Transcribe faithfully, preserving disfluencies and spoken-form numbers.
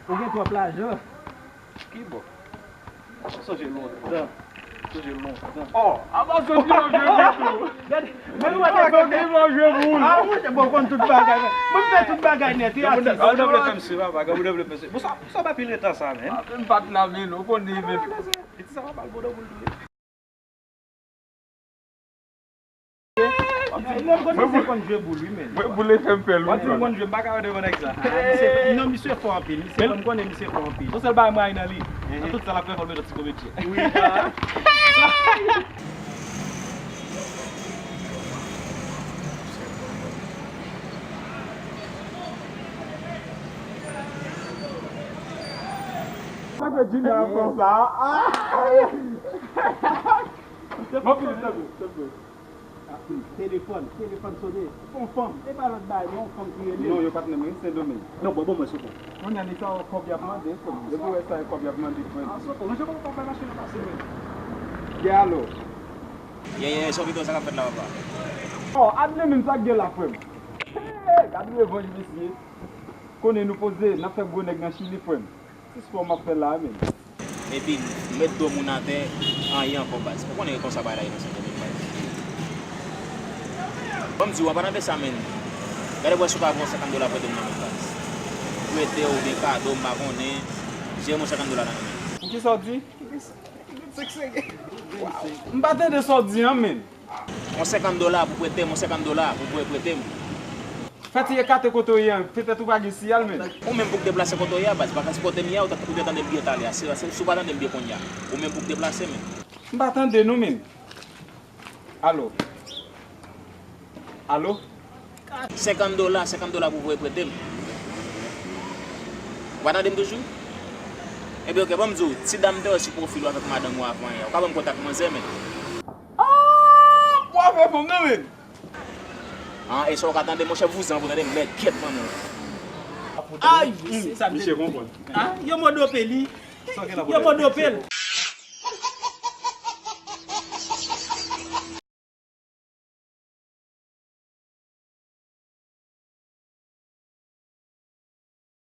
Ou gen twòp lajan. Ki bò? Sonje lontan. Sonje lontan. Oh, apa sou ki manje boul tou? Gade, men nou wè ki manje boul. Ah, mwen bon konn tout bagay. Mwen fè tout bagay nèt. Gade moun nan vle fè m swi, papa. Gade moun nan vle fè m swi. Bon, sa, sa pa pil letan sa, men. Ah, men m pa t la, men ou konnen, men. Piti sa pa bal bon nan boul tou. Mwen boule fè m fè lou. Mwen boule fè m fè lou. Mwen boule fè m fè lou. Non, misye fò anpil. Misye fò, m konnen misye fò anpil. Yon sèl bagay mwen ay nan li. Nan tout sa l ap fè, fò l mete yon ti komedyen. Wi. Sa fè Junior ap fè sa? Ah! Mwen fini, tanpri, tanpri. Telefòn, telefòn sone. Se yon fanm. E pa lòt bagay, non, yon fanm ki rele. Non, yo pa t menm, wi, Sendomeng. Non, bon, bon, mwen sou kont. Kounye a, li sa wè kòb y ap mande, frè m. Depi w wè sa, e kòb y ap mande, frè m. Ah, sou kont. Mwen, je konn pa fè mache nan pase, men. Gen alo. Ye, ye, Sovito, sa k ap fèt la, papa? Oh, Adne menm, sa k gen la, frè m? Hey, gade revanj, mesye. Konnen nou poze, n ap fè gwo nèg nan Chili, frè m. Se spò m ap fè la a, men. Epi, ou met do moun atè, anyen ankò, baz. Ou konnen e konsa bagay la ye nan Sendomeng, baz. Ban m di w, an palan de sa, men. Gade pou wè si w ka voye yon senkant dola prete m nan, men, baz. Prete oubyen kado, m pa konnen. Jere m yon senkant dola nan men m. Poukisa w di? Wow. M pa tande sa w di an, men. Yon senkant dola pou prete m, yon senkant dola pou voye prete m. Fèt ekate kote w ye an, petèt ou pa gen siyal, men. Ou menm pou k deplase kote w ye a, baz, pa ka sipòte m ye a, ou ta, ou te tande m byen talè a. Si, si, si w pa tande m byen kounye a, ou menm pou k deplase, men. M pa tande nou, men. Alo? Alo? Senkant dola, senkant dola pou voye prete m. Ou pa tande m toujou? Ebyen, oke, ban m di w, ti dam te wè sou pwofil ou avèk madanm ou avan yè. Ou ka ban m kontak manzè, men. Ah! Ou ap fè fanm nan, men. Ah, e sa ou ka tande, monchè, vouzan pou tande m, lè gèt manman w. Ay! Misye konprann. Ah, yo modope li. Yo modope l.